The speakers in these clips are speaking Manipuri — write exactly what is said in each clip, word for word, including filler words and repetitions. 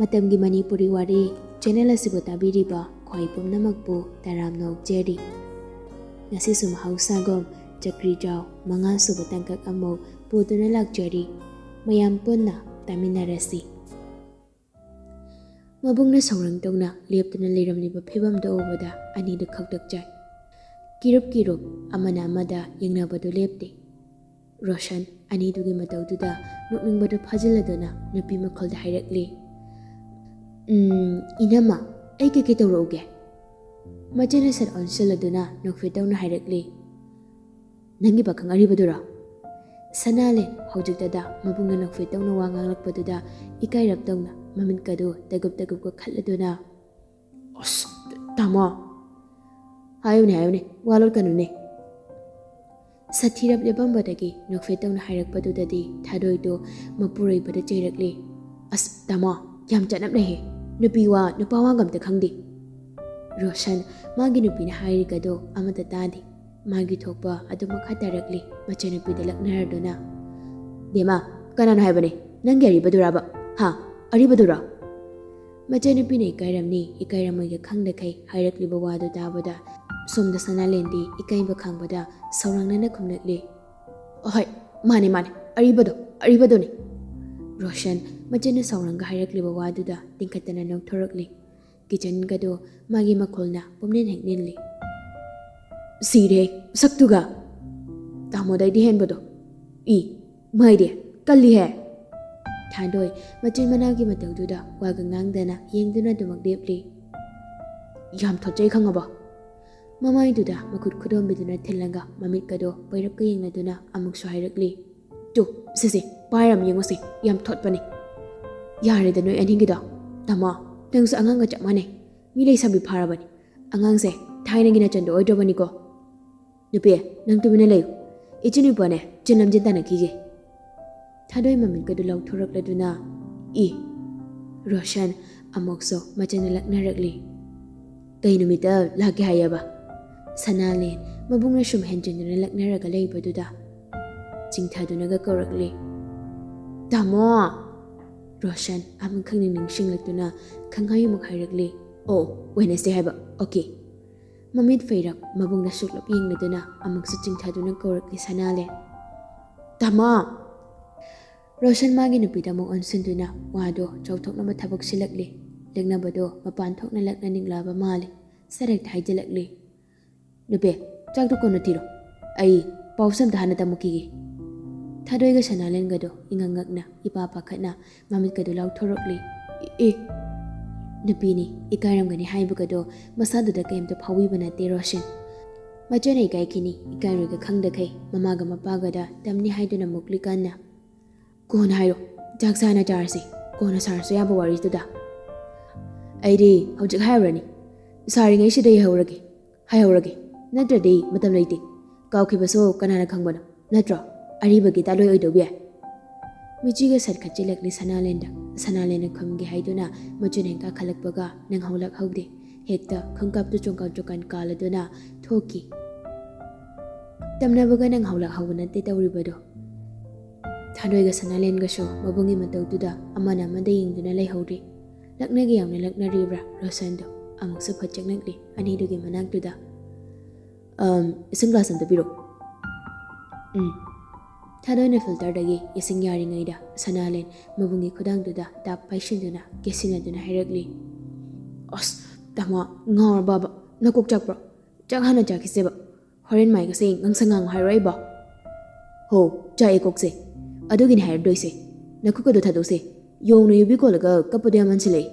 ꯃꯇꯝꯒꯤ ꯃꯅꯤꯄꯨꯔꯤ ꯋꯥꯔꯤ ꯆꯦꯅꯦꯜ ꯑꯁꯤꯕꯨ ꯇꯥꯕꯤꯔꯤꯕ ꯈ꯭ꯋꯥꯏ ꯄꯨꯝꯅꯃꯛꯄꯨ ꯇꯔꯥꯝꯅ ꯑꯣꯛꯆꯔꯤ꯫ ꯉꯁꯤꯁꯨ ꯃꯍꯧꯁꯥꯒꯨꯝ ꯆꯀ꯭ꯔꯤ ꯖꯥꯎ ꯃꯉꯥ ꯁꯨꯕ ꯇꯥꯡꯀꯛ ꯑꯃꯨꯛ ꯄꯨꯗꯨꯅ ꯂꯥꯛꯆꯔꯤ꯫ ꯃꯌꯥꯝ ꯄꯨꯟꯅ ꯇꯥꯃꯤꯟꯅꯔꯁꯤ꯫ ꯃꯕꯨꯡꯅ ꯁꯧꯔꯪ ꯇꯧꯅ ꯂꯦꯞꯇꯨꯅ ꯂꯩꯔꯝꯂꯤꯕ ꯐꯤꯕꯝꯗꯨ ꯎꯕꯗ ꯑꯅꯤꯗꯨ ꯈꯛꯇꯛ ꯆꯥꯏ꯫ ꯀꯤꯔꯨꯞ ꯀꯤꯔꯨꯞ ꯑꯃꯅ ꯑꯃꯗ ꯌꯦꯡꯅꯕꯗꯨ ꯂꯦꯞꯇꯦ꯫ ꯔꯣꯁꯟ ꯑꯅꯤꯗꯨꯒꯤ ꯃꯇꯧꯗꯨꯗ ꯅꯣꯛꯅꯤꯡꯕꯗꯨ ꯐꯥꯖꯤꯜꯂꯗꯨꯅ ꯅꯨꯄꯤ ꯃꯈꯣꯜꯗ ꯍꯥꯏꯔꯛꯂꯤ, "ꯎꯝ, ꯏꯅꯝꯃ, ꯑꯩ ꯀꯩꯀꯩ ꯇꯧꯔꯛꯎꯒꯦ?" ꯃꯆꯦꯅ ꯁꯠ ꯑꯣꯟꯁꯤꯜꯂꯗꯨꯅ ꯅꯣꯛꯐꯦꯠ ꯇꯧꯅ ꯍꯥꯏꯔꯛꯂꯤ, "ꯅꯪꯒꯤ ꯄꯥꯈꯪ ꯑꯔꯤꯕꯗꯨꯔꯣ?" ꯁꯅꯥꯂꯦꯟ ꯍꯧꯖꯤꯛꯇꯗ ꯃꯕꯨꯡꯅ ꯅꯣꯛꯐꯦꯠ ꯇꯧꯅ ꯋꯥ ꯉꯥꯡꯂꯛꯄꯗꯨꯗ ꯏꯀꯥꯏꯔꯞ ꯇꯧꯅ ꯃꯃꯤꯠꯀꯗꯨ ꯇꯒꯨꯞ ꯇꯒꯨꯞꯀ ꯈꯠꯂꯗꯨꯅ, "ꯑꯁ, ꯇꯥꯃꯣ!" "ꯍꯥꯏꯌꯨꯅꯦ, ꯍꯥꯏꯌꯨꯅꯦ, ꯋꯥ ꯂꯣꯠꯀꯅꯨꯅꯦ!" ꯁꯥꯊꯤꯔꯞ ꯂꯦꯞꯄꯝꯕꯗꯒꯤ ꯅꯣꯛꯐꯦꯠ ꯇꯧꯅ ꯍꯥꯏꯔꯛꯄꯗꯨꯗꯗꯤ ꯊꯥꯗꯣꯏꯗꯨ ꯃꯄꯨꯔꯣꯏꯕꯗ ꯆꯩꯔꯛꯂꯤ, "ꯑꯁ, ꯇꯥꯃꯣ, ꯌꯥꯝ ꯆꯠꯅꯞꯅꯩꯍꯦ! ꯅꯨꯄꯤ ꯋꯥ, ꯅꯨꯄꯥ ꯋꯥꯒ ꯑꯝꯇ ꯈꯪꯗꯦ!" ꯔꯣꯁꯟ ꯃꯥꯒꯤ ꯅꯨꯄꯤꯅ ꯍꯥꯏꯔꯤꯒꯗꯣ ꯑꯃꯠꯇ ꯇꯥꯗꯦ꯫ ꯃꯥꯒꯤ ꯊꯣꯛꯄ ꯑꯗꯨꯝ ꯃꯈꯥ ꯇꯥꯔꯛꯂꯤ꯫ ꯃꯆꯟꯅꯨꯄꯤꯗ ꯂꯛꯅꯔꯗꯨꯅ, "ꯕꯦꯝꯃ, ꯀꯅꯥꯅ ꯍꯥꯏꯕꯅꯦ? ꯅꯪꯒꯤ ꯑꯔꯤꯕꯗꯨꯔꯥꯕ? ꯍꯥ? ꯑꯔꯤꯕꯗꯨꯔꯣ?" ꯃꯆꯟꯅꯨꯄꯤꯅ ꯏꯀꯥꯏꯔꯝꯅꯤ, ꯏꯀꯥꯏꯔꯝꯃꯣꯏꯒ ꯈꯪꯗꯈꯩ ꯍꯥꯏꯔꯛꯂꯤꯕ ꯋꯥꯗꯨ ꯇꯥꯕꯗ ꯁꯣꯝꯗ ꯁꯅꯥꯂꯦꯟꯗꯤ ꯏꯀꯥꯏꯕ ꯈꯥꯡꯕꯗ ꯁꯧꯔꯥꯡꯅꯅ ꯈꯨꯝꯂꯛꯂꯤ, "ꯑꯍꯣꯏ, ꯃꯥꯅꯦ, ꯃꯥꯅꯦ, ꯑꯔꯤꯕꯗꯣ, ꯑꯔꯤꯕꯗꯣꯅꯦ!" ꯔꯣꯁꯟ ꯃꯆꯟꯅ ꯁꯧꯔꯥꯡꯒ ꯍꯥꯏꯔꯛꯂꯤꯕ ꯋꯥꯗꯨꯗ ꯇꯤꯡꯈꯠꯇꯅ ꯅꯣꯛꯊꯣꯔꯛꯂꯤ꯫ ꯀꯤꯆꯟꯒꯗꯣ ꯃꯥꯒꯤ ꯃꯈꯣꯜꯅ ꯄꯨꯝꯅꯦꯟ ꯍꯦꯛ ꯅꯦꯜꯂꯤ꯫ "ꯁꯤꯔꯦ, ꯁꯛꯇꯨꯒ! ꯇꯥꯃꯣꯗꯩꯗꯤ ꯍꯦꯟꯕꯗꯣ! ꯏ, ꯃꯩꯗꯤ ꯀꯜꯂꯤꯍꯦ!" ꯊꯥꯗꯣꯏ ꯃꯆꯤꯟ ꯃꯅꯥꯎꯒꯤ ꯃꯇꯧꯗꯨꯗ ꯋꯥꯒ ꯉꯥꯡꯗꯅ ꯌꯦꯡꯗꯨꯅ ꯑꯗꯨꯃꯛ ꯂꯦꯞꯂꯤ꯫ "ꯌꯥꯝ ꯊꯣꯠꯆꯩ ꯈꯪꯉꯕꯣ?" ꯃꯃꯥꯏꯗꯨꯗ ꯃꯈꯨꯠ ꯈꯨꯗꯣꯝꯕꯤꯗꯨꯅ ꯊꯤꯜꯂꯒ ꯃꯃꯤꯠꯀꯗꯣ ꯄꯩꯔꯞꯀ ꯌꯦꯡꯅꯗꯨꯅ ꯑꯃꯨꯛꯁꯨ ꯍꯥꯏꯔꯛꯂꯤ꯫ "ꯇꯨ, ꯁꯤꯁꯦ, ꯄꯥꯏꯔ ꯑꯃ ꯌꯦꯡꯉꯨꯁꯤ, ꯌꯥꯝ ꯊꯣꯠꯄꯅꯤ!" "ꯌꯥꯔꯦꯗ ꯅꯣꯏ ꯑꯅꯤꯒꯤꯗꯣ꯫ ꯇꯥꯃꯣ, ꯅꯪꯁꯨ ꯑꯉꯥꯡꯒ ꯆꯞ ꯃꯥꯟꯅꯩ꯫ ꯃꯤ ꯂꯩꯁꯥꯕꯤ ꯐꯥꯔꯕꯅꯤ꯫ ꯑꯉꯥꯡꯁꯦ ꯊꯥꯏꯅꯒꯤ ꯅꯆꯟꯗꯣ ꯑꯣꯏꯗ꯭ꯔꯕꯅꯤꯀꯣ꯫ ꯅꯨꯄꯤ, ꯅꯪ ꯇꯨꯃꯤꯟꯅ ꯂꯩꯌꯨ꯫ ꯏꯆꯤꯟ ꯏꯄ꯭ꯋꯥꯅꯦ ꯆꯤꯟ ꯂꯝꯖꯤꯟ ꯇꯥꯟꯅꯈꯤꯒꯦ꯫" ꯊꯥꯗꯣꯏ ꯃꯃꯤꯠꯀꯗꯨ ꯂꯥꯎꯊꯣꯔꯛꯂꯗꯨꯅ, "ꯏ!" ꯔꯣꯁꯟ ꯑꯃꯨꯛꯁꯨ ꯃꯆꯟꯅ ꯂꯛꯅꯔꯛꯂꯤ꯫ "ꯀꯩ ꯅꯨꯃꯤꯠꯇ ꯂꯥꯛꯀꯦ ꯍꯥꯏꯌꯦꯕ?" ꯁꯅꯥꯂꯦꯟ ꯃꯕꯨꯡꯅ ꯁꯨꯝ ꯍꯦꯟꯖꯤꯟꯗꯨꯅ ꯂꯛꯅꯔꯒ ꯂꯩꯕꯗꯨꯗ ꯆꯤꯡꯊꯗꯨꯅꯒ ꯀꯧꯔꯛꯂꯤ, "ꯇꯥꯃꯣ!" ꯔꯣꯁꯟ ꯑꯃꯨꯛ ꯈꯪꯅꯤꯡ ꯅꯤꯡꯁꯤꯡꯂꯛꯇꯨꯅ ꯈꯪꯍꯥꯏ ꯑꯃꯨꯛ ꯍꯥꯏꯔꯛꯂꯤ꯫ "ꯑꯣ, ꯋꯦꯅꯁꯗꯦ ꯍꯥꯏꯕ꯫ ꯑꯣꯀꯦ꯫" ꯃꯃꯤꯠ ꯐꯩꯔꯞ ꯃꯕꯨꯡꯗ ꯁꯨꯛꯂꯞ ꯌꯦꯡꯂꯗꯨꯅ ꯑꯃꯨꯛꯁꯨ ꯆꯤꯡꯊꯗꯨꯅ ꯀꯧꯔꯛꯂꯤ ꯁꯅꯥꯂꯦꯟ꯫ "ꯇꯥꯃꯣ!" ꯔꯣꯁꯟ ꯃꯥꯒꯤ ꯅꯨꯄꯤꯗ ꯑꯃꯨꯛ ꯑꯣꯟꯁꯤꯟꯗꯨꯅ ꯋꯥꯗꯣ ꯆꯥꯎꯊꯣꯛꯅꯕ ꯊꯕꯛ ꯁꯤꯜꯂꯛꯂꯤ꯫ ꯂꯛꯅꯕꯗꯣ ꯃꯄꯥꯟ ꯊꯣꯛꯅ ꯂꯛꯅꯅꯤꯡꯂꯛꯑꯕ ꯃꯥꯜꯂꯤ꯫ ꯁꯔꯛꯇ ꯍꯥꯏꯖꯤꯜꯂꯛꯂꯤ꯫ "ꯅꯨꯄꯤ, ꯆꯥꯛꯇꯣ ꯀꯣꯟꯅ ꯊꯤꯔꯣ꯫ ꯑꯩ ꯄꯥꯎꯁꯦ ꯑꯝꯇ ꯍꯥꯟꯅ ꯇꯝꯃꯨꯈꯤꯒꯦ꯫" ꯊꯥꯗꯣꯏꯒ ꯁꯅꯥꯂꯦꯟꯒꯗꯣ ꯏꯉꯛ ꯉꯛꯅ ꯏꯄꯥ ꯄꯥꯈꯠꯅ ꯃꯃꯤꯠꯀꯗꯣ ꯂꯥꯎꯊꯣꯔꯛꯂꯤ꯫ "ꯑꯦ, ꯑꯦ!" ꯅꯨꯄꯤꯅꯤ, ꯏꯀꯥꯏꯔꯝꯒꯅꯤ ꯍꯥꯏꯕꯒꯗꯣ ꯃꯁꯥꯗꯨꯗ ꯀꯩꯝꯇ ꯐꯥꯎꯕꯤꯕ ꯅꯠꯇꯦ ꯔꯣꯁꯟ꯫ ꯃꯆꯦꯅ ꯏꯀꯥꯏꯈꯤꯅꯤ, ꯏꯀꯥꯏꯔꯣꯏꯒ ꯈꯪꯗꯈꯩ ꯃꯃꯥꯒ ꯃꯄꯥꯒꯗ ꯇꯝꯅꯤ ꯍꯥꯏꯗꯨꯅ ꯃꯨꯛꯂꯤ ꯀꯟꯅ꯫ "ꯀꯣꯟꯅ ꯍꯥꯏꯔꯣ, ꯆꯥꯛ ꯆꯥꯅ ꯆꯥꯔꯁꯤ, ꯀꯣꯟꯅ ꯁꯥꯔꯁꯨ ꯌꯥꯕ ꯋꯥꯔꯤꯗꯨꯗ꯫ ꯑꯩꯗꯤ ꯍꯧꯖꯤꯛ ꯍꯥꯏꯔꯨꯔꯅꯤ, ꯁꯥꯔꯤꯉꯩꯁꯤꯗ ꯍꯥꯏꯍꯧꯔꯒꯦ, ꯍꯥꯏꯍꯧꯔꯒꯦ, ꯅꯠꯇ꯭ꯔꯗꯤ ꯃꯇꯝ ꯂꯩꯇꯦ, ꯀꯥꯎꯈꯤꯕꯁꯨ ꯀꯅꯥꯅ ꯈꯪꯕꯅꯣ, ꯅꯠꯇ꯭ꯔꯣ? ꯑꯔꯤꯕꯒꯤ ꯇꯥꯂꯣꯏ ꯑꯣꯏꯗꯧꯕ ꯌꯥꯏ꯫" ꯃꯤꯆꯤꯒ ꯁꯠ ꯈꯠꯆꯤꯜꯂꯛꯂꯤ ꯁꯅꯥꯂꯦꯟꯗ꯫ ꯁꯅꯥꯂꯦꯟꯅ ꯈꯨꯝꯒꯦ ꯍꯥꯏꯗꯨꯅ ꯃꯆꯨ ꯅꯦꯡꯀꯥ ꯈꯜꯂꯛꯄꯒ ꯅꯪꯍꯧꯂꯛꯍꯧꯗꯦ꯫ ꯍꯦꯛꯇ ꯈꯣꯡꯀꯥꯞꯇꯨ ꯆꯣꯡꯀꯥꯟ ꯆꯣꯡꯀꯥꯟ ꯀꯥꯜꯂꯗꯨꯅ ꯊꯣꯛꯈꯤ꯫ ꯇꯝꯅꯕꯒ ꯅꯪꯍꯧꯂꯛꯍꯧꯕ ꯅꯠꯇꯦ ꯇꯧꯔꯤꯕꯗꯣ꯫ ꯊꯥꯗꯣꯏꯒ ꯁꯅꯥꯂꯦꯟꯒꯁꯨ ꯃꯕꯨꯡꯒꯤ ꯃꯇꯧꯗꯨꯗ ꯑꯃꯅ ꯑꯃꯗ ꯌꯦꯡꯗꯨꯅ ꯂꯩꯍꯧꯔꯤ꯫ ꯂꯛꯅꯒꯦ ꯌꯥꯎꯅ ꯂꯛꯅꯔꯤꯕ꯭ꯔꯥ ꯔꯣꯁꯟꯗꯣ? ꯑꯃꯨꯛꯁꯨ ꯐꯠ ꯆꯪꯂꯛꯂꯤ ꯑꯅꯤꯗꯨꯒꯤ ꯃꯅꯥꯛꯇꯨꯗ꯫ "ꯑꯝ, ꯏꯁꯤꯡ ꯒ꯭ꯂꯥꯁ ꯑꯝꯇ ꯄꯤꯔꯛꯑꯣ꯫" ꯎꯝ꯫ ꯊꯥꯗꯣꯏꯅ ꯐꯤꯜꯇꯔꯗꯒꯤ ꯏꯁꯤꯡ ꯌꯥꯔꯤꯉꯩꯗ ꯁꯅꯥꯂꯦꯟ ꯃꯕꯨꯡꯒꯤ ꯈꯨꯗꯥꯡꯗꯨꯗ ꯇꯥꯞ ꯄꯥꯏꯁꯤꯟꯗꯨꯅ ꯀꯦꯁꯤꯟꯅꯗꯨꯅ ꯍꯥꯏꯔꯛꯂꯤ꯫ "ꯑꯁ, ꯇꯥꯃꯣ, ꯉꯥꯎꯔꯕꯕ? ꯅꯀꯣꯛ ꯆꯥꯛꯄ꯭ꯔꯣ? ꯆꯥꯛ ꯍꯥꯟꯅ ꯆꯥꯈꯤꯁꯦꯕ꯫ ꯍꯣꯔꯦꯟ ꯃꯥꯏꯒꯁꯦ ꯉꯥꯡꯁꯪ ꯉꯥꯡꯉꯨ ꯍꯥꯏꯔꯣ ꯑꯩꯕꯣ?" "ꯍꯣ, ꯆꯥꯛꯑꯦ ꯀꯣꯛꯁꯦ꯫ ꯑꯗꯨꯒꯤꯅꯦ ꯍꯥꯏꯔꯗꯣꯏꯁꯦ꯫ ꯅꯈꯨꯠꯀꯗꯣ ꯊꯥꯗꯣꯛꯁꯦ꯫ ꯌꯣꯡꯅ ꯌꯨꯕꯤ ꯀꯣꯜꯂꯒ ꯀꯞꯄꯗꯣ ꯌꯥꯝ ꯃꯥꯟꯁꯤꯜꯂꯛꯑꯦ꯫"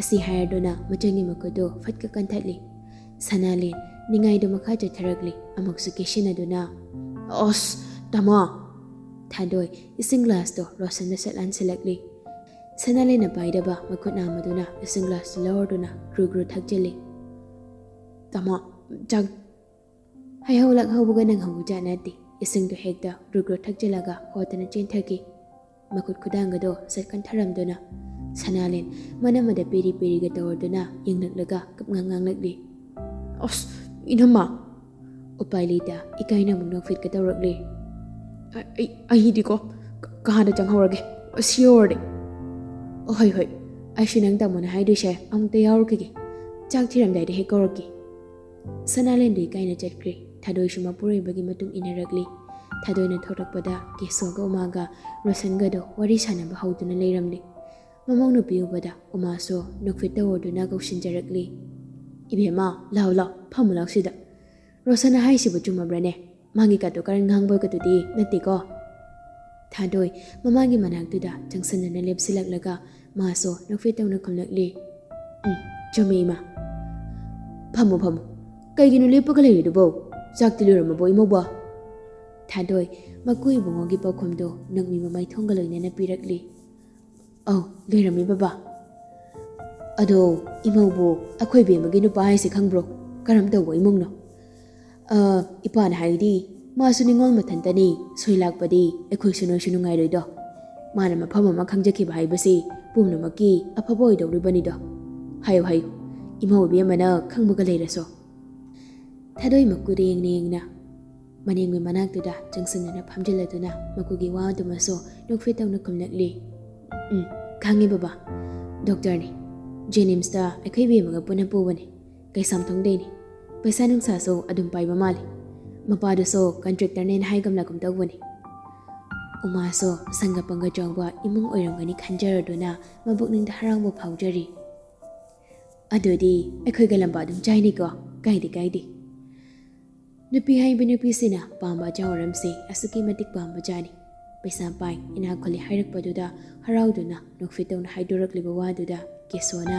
ꯑꯁꯤ ꯍꯥꯏꯔꯗꯨꯅ ꯃꯆꯟꯒꯤ ꯃꯈꯨꯠꯇꯨ ꯐꯠꯀ ꯀꯟꯊꯠꯂꯤ꯫ ꯁꯅꯥꯂꯦꯟ ꯅꯤꯡꯉꯥꯏꯗꯨ ꯃꯈꯥ ꯆꯠꯊꯔꯛꯂꯤ꯫ ꯑꯃꯨꯛꯁꯨ ꯀꯦꯁꯤꯟꯅꯗꯨꯅ, "ꯑꯁ, ꯇꯥꯃꯣ!" ꯊꯥꯗꯣꯏ ꯏꯁꯤꯡ ꯒ꯭ꯂꯥꯁꯇꯣ ꯔꯣꯁꯟꯗ ꯁꯠ ꯂꯥꯟꯁꯤꯜꯂꯛꯂꯤ꯫ ꯁꯅꯥꯂꯦꯟꯅ ꯄꯥꯏꯗꯕ ꯃꯈꯨꯠ ꯅꯥꯝꯃꯗꯨꯅ ꯏꯁꯤꯡ ꯒ꯭ꯂꯥꯁꯇꯨ ꯂꯧꯔꯗꯨꯅ ꯒ꯭ꯔꯨ ꯒ꯭ꯔꯨ ꯊꯛꯆꯤꯜꯂꯤ꯫ "ꯇꯥꯃꯣ, ꯆꯥꯛ..." ꯍꯥꯏꯍꯧꯂꯛꯍꯧꯕꯒ ꯅꯪꯍꯧꯕ ꯖꯥꯠ ꯅꯠꯇꯦ꯫ ꯏꯁꯤꯡꯗꯨ ꯍꯦꯛꯇ ꯒ꯭ꯔꯨ ꯒ꯭ꯔꯨ ꯊꯛꯆꯤꯜꯂꯒ ꯍꯣꯠꯇꯅ ꯆꯦꯟꯊꯈꯤ꯫ ꯃꯈꯨꯠ ꯈꯨꯗꯥꯡꯒꯗꯣ ꯁꯠ ꯀꯟꯊꯔꯝꯗꯨꯅ ꯁꯅꯥꯂꯦꯟ ꯃꯅꯝ ꯑꯃꯗ ꯄꯤꯔꯤ ꯄꯤꯔꯤꯒ ꯇꯧꯔꯗꯨꯅ ꯌꯦꯡꯂꯛꯂꯒ ꯀꯞꯉꯥꯡ ꯉꯥꯡꯂꯛꯂꯤ꯫ "ꯑꯁ, ꯏꯅꯝꯃ!" ꯎꯄꯥꯏ ꯂꯩꯇ ꯏꯀꯥꯏꯅ ꯑꯃꯨꯛ ꯅꯣꯛꯐꯦꯠꯀ ꯇꯧꯔꯛꯂꯤ꯫ "ꯑ-, ꯑꯩ, ꯑꯩꯗꯤꯀꯣ ꯀ-, ꯀꯥꯗ ꯆꯪꯍꯧꯔꯒꯦ꯫ ꯑꯁꯤ ꯌꯧꯔꯗꯤ ꯍꯣꯏ ꯍꯣꯏ, ꯑꯩꯁꯨ ꯅꯪ ꯇꯥꯃꯣꯅ ꯍꯥꯏꯗꯣꯏꯁꯦ ꯑꯃꯨꯛꯇ ꯌꯥꯎꯔꯨꯈꯤꯒꯦ꯫ ꯆꯥꯛ ꯊꯤꯔꯝꯗꯥꯏꯗ ꯍꯦꯛ ꯀꯧꯔꯛꯀꯦ꯫ ꯁꯅꯥꯂꯦꯟꯗꯨ ꯏꯀꯥꯏꯅ ꯆꯠꯈ꯭ꯔꯦ꯫ ꯊꯥꯗꯣꯏꯁꯨ ꯃꯄꯨꯔꯣꯏꯕꯒꯤ ꯃꯇꯨꯡ ꯏꯟꯅꯔꯛꯂꯤ꯫ ꯊꯥꯗꯣꯏꯅ ꯊꯣꯔꯛꯄꯗ ꯀꯦꯁꯣꯒ ꯎꯃꯥꯒ ꯔꯣꯁꯟꯒꯗꯣ ꯋꯥꯔꯤ ꯁꯥꯟꯅꯕ ꯍꯧꯗꯨꯅ ꯂꯩꯔꯝꯂꯦ꯫ ꯃꯃꯧ ꯅꯨꯄꯤ ꯎꯕꯗ ꯎꯃꯥꯁꯨ ꯅꯣꯛꯐꯦꯠ ꯇꯧꯔꯗꯨꯅ ꯀꯧꯁꯤꯟꯖꯔꯛꯂꯤ꯫ "ꯏꯕꯦꯝꯃ, ꯂꯥꯎ ꯂꯥꯎ, ꯐꯝꯃꯨ ꯂꯥꯎ ꯁꯤꯗ꯫ ꯔꯣꯁꯟꯅ ꯍꯥꯏꯁꯤꯕꯨ ꯆꯨꯝꯃꯕ꯭ꯔꯅꯦ? ꯃꯥꯒꯤ ꯀꯥꯇꯨ ꯀꯥꯔꯟ ꯉꯥꯡꯕꯒꯗꯨꯗꯤ ꯅꯠꯇꯦꯀꯣ?" ꯊꯥꯗꯣꯏ ꯃꯃꯥꯒꯤ ꯃꯅꯥꯛꯇꯨꯗ ꯆꯪꯁꯤꯟꯅꯅ ꯂꯦꯞꯁꯤꯜꯂꯛꯂꯒ ꯃꯥꯁꯨ ꯅꯣꯛꯐꯦꯠ ꯇꯧꯅ ꯈꯨꯝꯂꯛꯂꯤ꯫ "ꯎꯝ, ꯆꯨꯝꯃꯤ ꯏꯃꯥ꯫ ꯐꯝꯃꯨ, ꯐꯝꯃꯨ꯫ ꯀꯩꯒꯤꯅꯣ ꯂꯦꯞꯄꯒ ꯂꯩꯔꯤꯗꯨꯕꯣ? ꯆꯥꯛꯇꯤ ꯂꯣꯏꯔꯝꯃꯕꯣ ꯏꯃꯧꯕ?" ꯊꯥꯗꯣꯏ ꯃꯀꯨ ꯏꯕꯨꯡꯉꯣꯒꯤ ꯄꯥꯎꯈꯨꯝꯗꯣ ꯅꯣꯛꯃꯤ ꯃꯃꯥꯏꯊꯣꯡꯒ ꯂꯣꯏꯅꯅ ꯄꯤꯔꯛꯂꯤ꯫ "ꯑꯧ, ꯂꯣꯏꯔꯝꯃꯤ ꯕꯕꯥ꯫ ꯑꯗꯣ ꯏꯃꯧꯕꯨ, ꯑꯩꯈꯣꯏ ꯕꯦꯝꯃꯒꯤ ꯅꯨꯄꯥ ꯍꯥꯏꯁꯦ ꯈꯪꯕ꯭ꯔꯣ? ꯀꯔꯝ ꯇꯧꯕ ꯏꯃꯨꯡꯅꯣ?" "ꯑ, ꯏꯄꯥꯅ ꯍꯥꯏꯗꯤ ꯃꯥꯁꯨ ꯅꯤꯉꯣꯜ ꯃꯊꯟꯇꯅꯤ, ꯁꯣꯏ ꯂꯥꯛꯄꯗꯤ ꯑꯩꯈꯣꯏꯁꯨ ꯅꯣꯏꯁꯨ ꯅꯨꯡꯉꯥꯏꯔꯣꯏꯗꯣ꯫ ꯃꯥꯅ ꯃꯐꯝ ꯑꯃ ꯈꯪꯖꯈꯤꯕ ꯍꯥꯏꯕꯁꯤ ꯄꯨꯝꯅꯃꯛꯀꯤ ꯑꯐꯕ ꯑꯣꯏꯗꯧꯔꯤꯕꯅꯤꯗꯣ꯫ ꯍꯥꯏꯌꯨ, ꯍꯥꯏꯌꯨ, ꯏꯃꯧ ꯏꯕꯦꯝꯃꯅ ꯈꯪꯕꯒ ꯂꯩꯔꯁꯨ꯫" ꯊꯥꯗꯣꯏ ꯃꯀꯨꯗ ꯌꯦꯡꯅ ꯌꯦꯡꯅ ꯃꯅꯦꯝꯒꯤ ꯃꯅꯥꯛꯇꯨꯗ ꯆꯪꯁꯤꯟꯅꯅ ꯐꯝꯖꯤꯜꯂꯗꯨꯅ ꯃꯀꯨꯒꯤ ꯋꯥ ꯑꯗꯨꯃꯁꯨ ꯅꯣꯛꯐꯦꯠ ꯇꯧꯅ ꯈꯨꯝꯂꯛꯂꯤ꯫ "ꯎꯝ, ꯈꯪꯉꯦ ꯕꯕꯥ꯫ ꯗꯣꯛꯇꯔꯅꯤ꯫ ꯖꯦꯅꯤꯝꯁꯇ ꯑꯩꯈꯣꯏ ꯕꯦꯝꯃꯒ ꯄꯨꯟꯅ ꯄꯨꯕꯅꯤ꯫ ꯀꯩꯁꯥꯝꯊꯣꯡꯗꯩꯅꯤ꯫ ꯄꯩꯁꯥ ꯅꯨꯡꯁꯥꯁꯨ ꯑꯗꯨꯝ ꯄꯥꯏꯕ ꯃꯥꯜꯂꯤ꯫ ꯃꯄꯥꯗꯨꯁꯨ ꯀꯟꯇ꯭ꯔꯦꯛꯇꯔꯅꯦꯅ ꯍꯥꯏꯒꯝꯂꯥꯒꯨꯝ ꯇꯧꯕꯅꯤ꯫" ꯎꯃꯥꯁꯨ ꯁꯪꯒ ꯄꯪꯒ ꯆꯥꯎꯕ ꯏꯃꯨꯡ ꯑꯣꯏꯔꯝꯒꯅꯤ ꯈꯟꯖꯔꯗꯨꯅ ꯃꯕꯨꯛꯅꯤꯡꯗ ꯍꯔꯥꯎꯕ ꯐꯥꯎꯖꯔꯤ꯫ "ꯑꯗꯨꯗꯤ ꯑꯩꯈꯣꯏꯒ ꯂꯝꯕꯥ ꯑꯗꯨꯝ ꯆꯥꯏꯅꯤꯀꯣ? ꯀꯥꯏꯗꯦ, ꯀꯥꯏꯗꯦ꯫" ꯅꯨꯄꯤ ꯍꯥꯏꯕ ꯅꯨꯄꯤꯁꯤꯅ ꯄꯥꯝꯕ ꯑꯆꯥꯎ ꯑꯔꯝꯁꯦ ꯑꯁꯨꯛꯀꯤ ꯃꯇꯤꯛ ꯄꯥꯝꯕꯖꯥꯠꯅꯤ꯫ ꯄꯩꯁꯥ ꯄꯥꯏ, ꯏꯅꯥꯛ ꯈꯨꯜꯂꯤ ꯍꯥꯏꯔꯛꯄꯗꯨꯗ ꯍꯔꯥꯎꯗꯨꯅ ꯅꯣꯛꯐꯦꯠ ꯇꯧꯅ ꯍꯥꯏꯗꯣꯔꯛꯂꯤꯕ ꯋꯥꯗꯨꯗ ꯀꯦꯁꯣꯅ,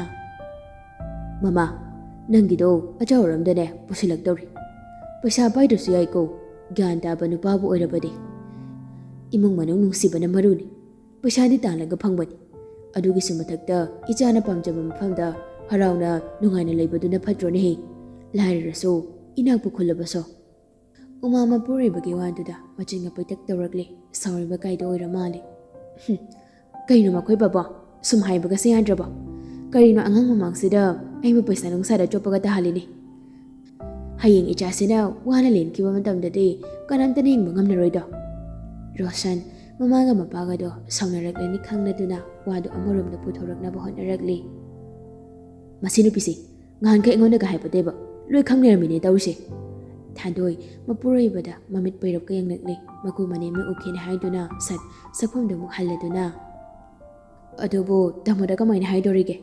"ꯃꯃꯥ, ꯅꯪꯒꯤꯗꯣ ꯑꯆꯥꯎ ꯑꯔꯝꯗꯅꯦ ꯄꯨꯁꯤꯜꯂꯛꯇꯧꯔꯤ꯫ ꯄꯩꯁꯥ ꯄꯥꯏꯗ꯭ꯔꯁꯨ ꯌꯥꯏꯀꯣ, ꯒ꯭ꯌꯥꯟ ꯇꯥꯕ ꯅꯨꯄꯥꯕꯨ ꯑꯣꯏꯔꯕꯗꯤ꯫ ꯏꯃꯨꯡ ꯃꯅꯨꯡ ꯅꯨꯡꯁꯤꯕꯅ ꯃꯔꯨꯅꯤ꯫ ꯄꯩꯁꯥꯗꯤ ꯇꯥꯜꯂꯒ ꯐꯪꯕꯅꯤ꯫ ꯑꯗꯨꯒꯤꯁꯨ ꯃꯊꯛꯇ ꯏꯆꯥꯅ ꯄꯥꯝꯖꯕ ꯃꯐꯝꯗ ꯍꯔꯥꯎꯅ ꯅꯨꯡꯉꯥꯏꯅ ꯂꯩꯕꯗꯨꯅ ꯐꯠꯇ꯭ꯔꯣꯅꯦꯍꯦ? ꯂꯥꯏꯔꯔꯁꯨ, ꯏꯅꯥꯛꯄꯨ ꯈꯨꯜꯂꯕꯁꯨ꯫" ꯎꯃꯥ ꯃꯄꯨꯔꯣꯏꯕꯒꯤ ꯋꯥꯗꯨꯗ ꯃꯆꯤꯟꯒ ꯄꯩꯇꯛ ꯇꯧꯔꯛꯂꯦ꯫ ꯁꯥꯎꯔꯤꯕ ꯀꯥꯏꯗꯣ ꯑꯣꯏꯔ ꯃꯥꯜꯂꯦ꯫ "ꯍꯨꯝ, ꯀꯩꯅꯣ ꯃꯈꯣꯏ ꯕꯕꯥ? ꯁꯨꯝ ꯍꯥꯏꯕꯒꯁꯦ ꯌꯥꯗ꯭ꯔꯕꯣ? ꯀꯔꯤꯅꯣ ꯑꯉꯥꯡ ꯃꯃꯥꯡꯁꯤꯗ ꯑꯩꯕꯨ ꯄꯩꯁꯥ ꯅꯨꯡꯁꯥꯗ ꯆꯣꯞꯄꯒ ꯇꯥꯍꯜꯂꯤꯅꯦ? ꯍꯌꯦꯡ ꯏꯆꯥꯁꯤꯅ ꯋꯥꯅ ꯂꯦꯟꯈꯤꯕ ꯃꯇꯝꯗꯗꯤ ꯀꯅꯥꯝꯇꯅ ꯌꯦꯡꯕ ꯉꯝꯂꯔꯣꯏꯗꯣ꯫" ꯔꯣꯁꯟ ꯃꯃꯥꯒ ꯃꯄꯥꯒꯗꯣ ꯁꯥꯎꯅꯔꯛꯂꯅꯤ ꯈꯪꯂꯗꯨꯅ ꯋꯥꯗꯨ ꯑꯃꯔꯣꯝꯗ ꯄꯨꯊꯣꯔꯛꯅꯕ ꯍꯣꯠꯅꯔꯛꯂꯤ꯫ "ꯃꯁꯤ ꯅꯨꯄꯤꯁꯤ ꯉꯍꯥꯟꯈꯩ ꯑꯩꯉꯣꯟꯗꯒ ꯍꯥꯏꯕꯗꯦꯕ, ꯂꯣꯏ ꯈꯪ ꯂꯩꯔꯝꯃꯤꯅꯦ ꯇꯧꯔꯤꯁꯦ"꯫ ꯊꯥꯗꯣꯏ ꯃꯄꯨꯔꯣꯏꯕꯗ ꯃꯃꯤꯠ ꯄꯩꯔꯞꯀ ꯌꯦꯡꯂꯛꯂꯤ꯫ ꯃꯀꯨ ꯃꯅꯦꯝꯅ ꯎꯈꯤꯅ ꯍꯥꯏꯗꯨꯅ ꯁꯠ ꯁꯛꯐꯝꯗꯨ ꯑꯃꯨꯛ ꯍꯜꯂꯗꯨꯅ, "ꯑꯗꯨꯕꯨ ꯇꯥꯃꯣꯗ ꯀꯃꯥꯏꯅ ꯍꯥꯏꯗꯣꯔꯤꯒꯦ?"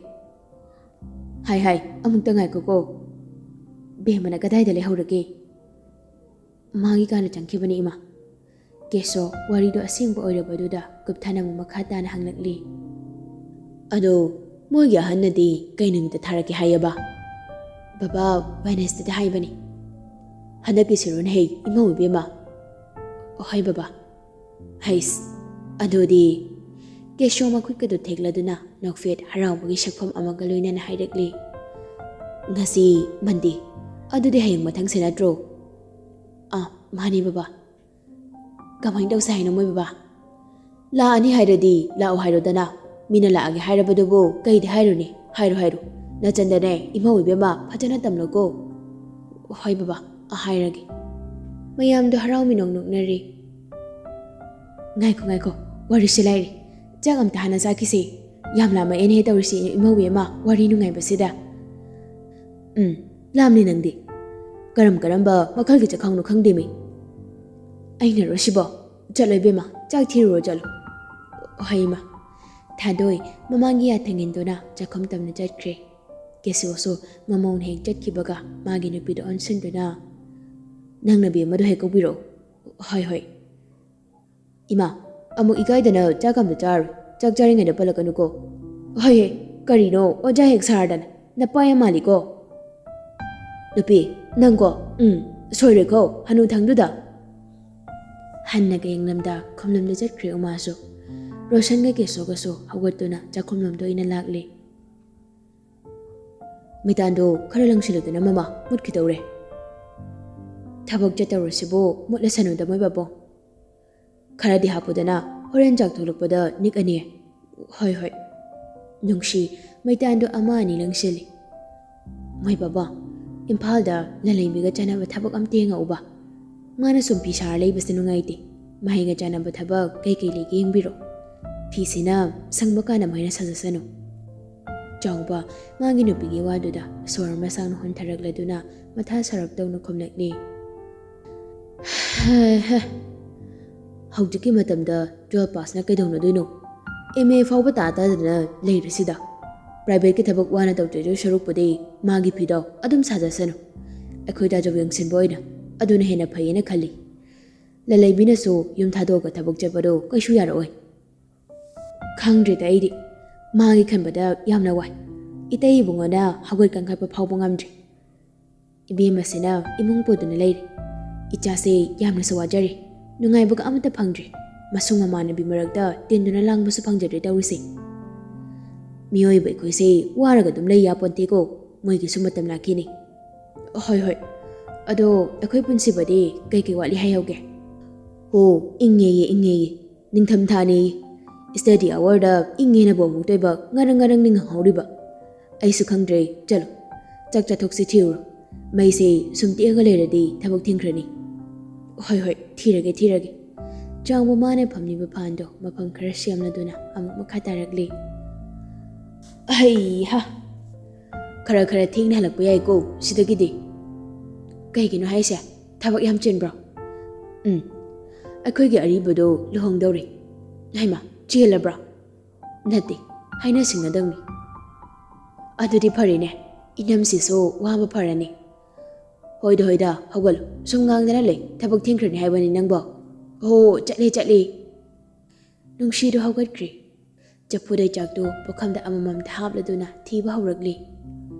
"ꯍꯥꯏ ꯍꯥꯏ, ꯑꯃꯨꯛꯇ ꯉꯥꯏꯈꯣꯀꯣ꯫ ꯕꯦꯝꯃꯅ ꯀꯗꯥꯏꯗ ꯂꯩꯍꯧꯔꯒꯦ?" "ꯃꯥꯒꯤ ꯀꯥꯗ ꯆꯪꯈꯤꯕꯅꯤ ꯏꯃꯥ"꯫ ꯀꯦꯁꯣ ꯋꯥꯔꯤꯗꯣ ꯑꯁꯦꯡꯕ ꯑꯣꯏꯔꯕꯗꯨꯗ ꯀꯨꯞꯊꯅ ꯑꯃꯨꯛ ꯃꯈꯥ ꯇꯥꯅ ꯍꯪꯂꯛꯂꯤ꯫ "ꯑꯗꯣ ꯃꯣꯏꯒꯤ ꯑꯍꯟꯅꯗꯤ ꯀꯩ ꯅꯨꯃꯤꯠꯇ ꯊꯥꯔꯛꯀꯦ ꯍꯥꯏꯌꯦꯕ?" "ꯕꯕꯥ ꯋꯦꯅꯦꯁꯗꯦꯗ ꯍꯥꯏꯕꯅꯤ"꯫ "ꯍꯟꯗꯛꯀꯤ ꯁꯤꯔꯣꯟ ꯍꯦ ꯏꯃꯧ ꯏꯕꯦꯝꯃ"꯫ "ꯍꯣꯏ ꯕꯕꯥ"꯫ "ꯍꯩꯁ, ꯑꯗꯨꯗꯤ"꯫ ꯀꯦꯁꯣ ꯃꯈꯨꯠꯀꯗꯨ ꯊꯦꯛꯂꯗꯨꯅ ꯅꯣꯛꯐꯦꯠ ꯍꯔꯥꯎꯕꯒꯤ ꯁꯛꯐꯝ ꯑꯃꯒ ꯂꯣꯏꯅꯅ ꯍꯥꯏꯔꯛꯂꯤ꯫ "ꯉꯁꯤ ꯃꯟꯗꯦ, ꯑꯗꯨꯗꯤ ꯍꯌꯦꯡ ꯃꯊꯪꯁꯦ ꯅꯠꯇ꯭ꯔꯣ?" "ꯑꯥ, ꯃꯥꯅꯤ ꯕꯕꯥ"꯫ "ꯀꯃꯥꯏꯅ ꯇꯧꯁꯦ ꯍꯥꯏꯅꯣ ꯃꯣꯏ ꯕꯕꯥ?" "ꯂꯥꯛꯑꯅꯤ ꯍꯥꯏꯔꯗꯤ ꯂꯥꯛꯑꯣ ꯍꯥꯏꯔꯣꯗꯅ꯫ ꯃꯤꯅ ꯂꯥꯛꯑꯒꯦ ꯍꯥꯏꯔꯕꯗꯨꯕꯨ ꯀꯩꯗꯤ ꯍꯥꯏꯔꯨꯅꯤ? ꯍꯥꯏꯔꯣ ꯍꯥꯏꯔꯣ꯫ ꯅꯆꯟꯗꯅꯦ ꯏꯃꯧ ꯏꯕꯦꯝꯃ ꯐꯖꯅ ꯇꯝꯂꯣꯀꯣ"꯫ "ꯍꯣꯏ ꯕꯕꯥ, ꯍꯥꯏꯔꯒꯦ"꯫ ꯃꯌꯥꯝꯗꯣ ꯍꯔꯥꯎ ꯃꯤꯅꯣꯛ ꯅꯣꯛꯅꯔꯤ꯫ "ꯉꯥꯏꯈꯣ ꯉꯥꯏꯈꯣ, ꯋꯥꯔꯤꯁꯦ ꯂꯥꯏꯔꯤ꯫ ꯆꯥꯛ ꯑꯝꯇ ꯍꯥꯟꯅ ꯆꯥꯈꯤꯁꯦ꯫ ꯌꯥꯝ ꯂꯥꯝꯃꯛꯑꯦꯅꯦꯍꯦ ꯇꯧꯔꯤꯁꯤ ꯏꯃꯧ ꯏꯕꯦꯝꯃ, ꯋꯥꯔꯤ ꯅꯨꯡꯉꯥꯏꯕꯁꯤꯗ"꯫ "ꯎꯝ, ꯂꯥꯝꯂꯦ ꯅꯪꯗꯤ꯫ ꯀꯔꯝ ꯀꯔꯝꯕ ꯃꯈꯜꯒꯤ ꯆꯥꯛꯈꯥꯎꯅꯣ ꯈꯪꯗꯦꯃꯤ"꯫ "ꯑꯩꯅꯔꯣ ꯁꯤꯕꯣ? ꯆꯠꯂꯣ ꯏꯕꯦꯝꯃ, ꯆꯥꯛ ꯊꯤꯔꯨꯔꯣ ꯆꯠꯂꯣ"꯫ "ꯍꯣꯏ ꯏꯃꯥ"꯫ ꯊꯥꯗꯣꯏ ꯃꯃꯥꯒꯤ ꯌꯥꯊꯪ ꯏꯟꯗꯨꯅ ꯆꯥꯛꯈꯨꯝ ꯇꯝꯅ ꯆꯠꯈ꯭ꯔꯦ꯫ ꯀꯦꯁꯨꯁꯨ ꯃꯃꯧꯅ ꯍꯦꯛ ꯆꯠꯈꯤꯕꯒ ꯃꯥꯒꯤ ꯅꯨꯄꯤꯗ ꯑꯣꯟꯁꯤꯟꯗꯨꯅ, "ꯅꯪꯅ ꯕꯦꯝꯃꯗꯣ ꯍꯦꯛ ꯀꯧꯕꯤꯔꯛꯑꯣ"꯫ "ꯍꯣꯏ ꯍꯣꯏ"꯫ "ꯏꯃꯥ, ꯑꯃꯨꯛ ꯏꯀꯥꯏꯗꯅ ꯆꯥꯛ ꯑꯝꯇ ꯆꯥꯔꯣꯏ꯫ ꯆꯥꯛ ꯆꯥꯔꯤꯉꯩꯗ ꯄꯜꯂꯛꯀꯅꯨꯀꯣ"꯫ "ꯍꯣꯏ ꯍꯦ, ꯀꯔꯤꯅꯣ ꯑꯣꯖꯥ ꯍꯦꯛ ꯁꯥꯔꯗꯅ, ꯅꯄꯥ ꯌꯥꯝ ꯃꯥꯜꯂꯤꯀꯣ"꯫ "ꯅꯨꯄꯤ, ꯅꯪꯀꯣ, ꯎꯝ, ꯁꯣꯏꯔꯣꯏꯀꯣ ꯍꯅꯨꯊꯪꯗꯨꯗ"꯫ ꯍꯟꯅꯒ ꯌꯦꯡꯂꯝꯗ ꯈꯨꯝꯂꯝꯗ ꯆꯠꯈ꯭ꯔꯦ ꯎꯃꯥꯁꯨ꯫ ꯔꯣꯁꯟꯒ ꯀꯦꯁꯣꯒꯁꯨ ꯍꯧꯒꯠꯇꯨꯅ ꯆꯥꯛꯈꯨꯝꯂꯣꯝꯗ ꯑꯣꯏꯅ ꯂꯥꯛꯂꯦ꯫ "ꯃꯩꯇꯥꯟꯗꯣ ꯈꯔ ꯂꯪꯁꯤꯜꯂꯨꯗꯅ ꯃꯃꯥ, ꯃꯨꯠꯈꯤꯗꯧꯔꯦ"꯫ "ꯊꯕꯛ ꯆꯠꯇꯧꯔꯁꯤꯕꯨ ꯃꯨꯠꯂꯁꯅꯨꯗ ꯃꯣꯏ ꯕꯥꯕꯣ"꯫ "ꯈꯔꯗꯤ ꯍꯥꯞꯄꯨꯗꯅ, ꯍꯣꯔꯦꯟ ꯆꯥꯛ ꯊꯣꯛꯂꯛꯄꯗ ꯅꯤꯛꯑꯅꯤ"꯫ "ꯍꯣꯏ ꯍꯣꯏ"꯫ ꯅꯨꯡꯁꯤ ꯃꯩꯇꯥꯟꯗꯣ ꯑꯃ ꯑꯅꯤ ꯂꯪꯁꯤꯜꯂꯤ꯫ "ꯃꯣꯏ ꯕꯥꯕꯣ, ꯏꯝꯐꯥꯜꯗ ꯂꯂꯩꯕꯤꯒ ꯆꯥꯟꯅꯕ ꯊꯕꯛ ꯑꯝꯇ ꯌꯦꯡꯉꯛꯎꯕ꯫ ꯃꯥꯅ ꯁꯨꯝ ꯐꯤ ꯁꯥꯔ ꯂꯩꯕꯁꯦ ꯅꯨꯡꯉꯥꯏꯇꯦ"꯫ ꯃꯍꯩꯒ ꯆꯥꯟꯅꯕ ꯊꯕꯛ ꯀꯩꯀꯩ ꯂꯩꯒꯦ ꯌꯦꯡꯕꯤꯔꯣ꯫ ꯐꯤꯁꯤꯅ ꯁꯪꯕ ꯀꯥꯟꯗ ꯃꯣꯏꯅ ꯁꯥꯖꯁꯅꯨ꯫ ꯆꯥꯎꯕ ꯃꯥꯒꯤ ꯅꯨꯄꯤꯒꯤ ꯋꯥꯗꯨꯗ ꯁꯣꯔ ꯃꯁꯥꯡꯅ ꯍꯣꯟꯊꯔꯛꯂꯗꯨꯅ ꯃꯊꯥ ꯁꯥꯔꯞ ꯇꯧꯅ ꯈꯨꯝꯂꯛꯂꯤ꯫ ꯍꯦ, ꯍꯦ꯫ ꯍꯧꯖꯤꯛꯀꯤ ꯃꯇꯝꯗ twelve passꯅ ꯀꯩꯗꯧꯅꯗꯣꯏꯅꯣ? M A ꯐꯥꯎꯕ ꯇꯥ ꯇꯥꯗꯅ ꯂꯩꯔꯤꯁꯤꯗ꯫ Privateꯀꯤ ꯊꯕꯛ ꯋꯥꯅ ꯇꯧꯖꯗꯣꯏ ꯁꯔꯨꯛꯄꯨꯗꯤ ꯃꯥꯒꯤ ꯐꯤꯗꯣ ꯑꯗꯨꯝ ꯁꯥꯖꯁꯅꯨ꯫ ꯑꯩꯈꯣꯏ ꯇꯥꯖꯧ ꯌꯦꯡꯁꯤꯟꯕ ꯑꯣꯏꯅ ꯑꯗꯨꯅ ꯍꯦꯟꯅ ꯐꯩꯌꯦꯅ ꯈꯜꯂꯤ꯫ ꯂꯂꯩꯕꯤꯅꯁꯨ ꯌꯨꯝ ꯊꯥꯗꯣꯛꯑꯒ ꯊꯕꯛ ꯆꯠꯄꯗꯣ ꯀꯩꯁꯨ ꯌꯥꯔꯛꯑꯣꯏ꯫ ꯈꯪꯗ꯭ꯔꯦꯗ ꯑꯩꯗꯤ꯫ ꯃꯥꯒꯤ ꯈꯟꯕꯗ ꯌꯥꯝꯅ ꯋꯥꯏ꯫ ꯏꯇꯩ ꯏꯕꯨꯡꯉꯣꯅ ꯍꯧꯒꯠ ꯀꯥꯡꯈꯠꯄ ꯐꯥꯎꯕ ꯉꯝꯗ꯭ꯔꯤ꯫ ꯏꯕꯦꯝꯃꯁꯤꯅ ꯏꯃꯨꯡ ꯄꯨꯗꯨꯅ ꯂꯩꯔꯤ꯫ ꯏꯆꯥꯁꯦ ꯌꯥꯝꯅꯁꯨ ꯋꯥꯖꯔꯤ꯫ ꯅꯨꯡꯉꯥꯏꯕꯒ ꯑꯃꯠꯇ ꯐꯪꯗ꯭ꯔꯤ꯫ ꯃꯁꯨꯡ ꯃꯃꯥꯟꯅꯕꯤ ꯃꯔꯛꯇ ꯇꯤꯟꯗꯨꯅ ꯂꯥꯡꯕꯁꯨ ꯐꯪꯖꯗ꯭ꯔꯦ ꯇꯧꯔꯤꯁꯦ꯫ ꯃꯤꯑꯣꯏꯕ ꯑꯩꯈꯣꯏꯁꯦ ꯋꯥꯔꯒ ꯑꯗꯨꯝ ꯂꯩ ꯌꯥꯄꯣꯟꯇꯦꯀꯣ꯫ ꯃꯣꯏꯒꯤꯁꯨ ꯃꯇꯝ ꯂꯥꯛꯈꯤꯅꯤ꯫ ꯍꯣꯏ, ꯍꯣꯏ꯫ ꯑꯗꯣ ꯑꯩꯈꯣꯏ ꯄꯨꯟꯁꯤꯕꯗꯤ ꯀꯩꯀꯩ ꯋꯥꯠꯂꯤ ꯍꯥꯏꯍꯧꯒꯦ? ꯍꯣ, ꯏꯪꯉꯦꯌꯦ, ꯏꯪꯉꯦꯌꯦ꯫ ꯅꯤꯡꯊꯝꯊꯥꯅꯦꯌꯦ꯫ Study hourꯗ ꯏꯪꯉꯦꯅꯕꯨ ꯑꯃꯨꯛꯇꯣꯏꯕ ꯉꯔꯪ ꯉꯔꯪ ꯅꯤꯡꯍꯧꯔꯤꯕ꯫ ꯑꯩꯁꯨ ꯈꯪꯗ꯭ꯔꯦ, ꯆꯠꯂꯣ꯫ ꯆꯥꯛ ꯆꯥꯊꯣꯛꯁꯤ, ꯊꯤꯔꯨꯔꯣ꯫ ꯃꯩꯁꯦ ꯁꯨꯝ ꯇꯦꯛꯑꯒ ꯂꯩꯔꯗꯤ ꯊꯕꯛ ꯊꯤꯡꯈ꯭ꯔꯅꯤ꯫ ꯍꯣꯏ, ꯍꯣꯏ, ꯊꯤꯔꯒꯦ, ꯊꯤꯔꯒꯦ꯫ ꯆꯥꯎꯕ ꯃꯥꯅ ꯐꯝꯂꯤꯕ ꯐꯥꯟꯗꯣ ꯃꯐꯝ ꯈꯔ ꯁꯦꯝꯂꯗꯨꯅ ꯑꯃꯨꯛ ꯃꯈꯥ ꯇꯥꯔꯛꯂꯤ꯫ ꯑꯍꯩꯍꯥ! ꯈꯔ ꯈꯔ ꯊꯦꯡꯅ ꯍꯜꯂꯛꯄ ꯌꯥꯏꯀꯣ ꯁꯤꯗꯒꯤꯗꯤ꯫ ꯀꯩꯒꯤꯅꯣ ꯍꯥꯏꯁꯦ? ꯊꯕꯛ ꯌꯥꯝ ꯆꯤꯟꯕ꯭ꯔꯣ? ꯎꯝ꯫ ꯑꯩꯈꯣꯏꯒꯤ ꯑꯔꯤꯕꯗꯣ ꯂꯨꯍꯣꯡꯗꯧꯔꯦ꯫ ꯍꯩꯃꯥ, ꯆꯦꯜꯂꯕ꯭ꯔꯣ? ꯅꯠꯇꯦ, ꯍꯥꯏꯅ ꯁꯤꯡꯅꯗꯧꯅꯤ꯫ ꯑꯗꯨꯗꯤ ꯐꯔꯦꯅꯦ, ꯏꯅꯝꯁꯤꯁꯨ ꯋꯥꯕ ꯐꯔꯅꯤ꯫ ꯍꯣꯏꯗ, ꯍꯣꯏꯗ, ꯍꯧꯒꯠꯂꯣ꯫ ꯁꯨꯝ ꯉꯥꯡꯗꯅ ꯂꯩ, ꯊꯕꯛ ꯊꯦꯡꯈ꯭ꯔꯅꯤ ꯍꯥꯏꯕꯅꯤ ꯅꯪꯕꯣ꯫ ꯍꯣ, ꯆꯠꯂꯦ, ꯆꯠꯂꯦ꯫ ꯅꯨꯡꯁꯤꯗꯨ ꯍꯧꯒꯠꯈ꯭ꯔꯦ꯫ ꯆꯐꯨꯗꯩ ꯆꯥꯛꯇꯨ ꯄꯨꯈꯝꯗ ꯑꯃꯃꯝꯇ ꯍꯥꯞꯂꯗꯨꯅ ꯊꯤꯕ ꯍꯧꯔꯛꯂꯤ꯫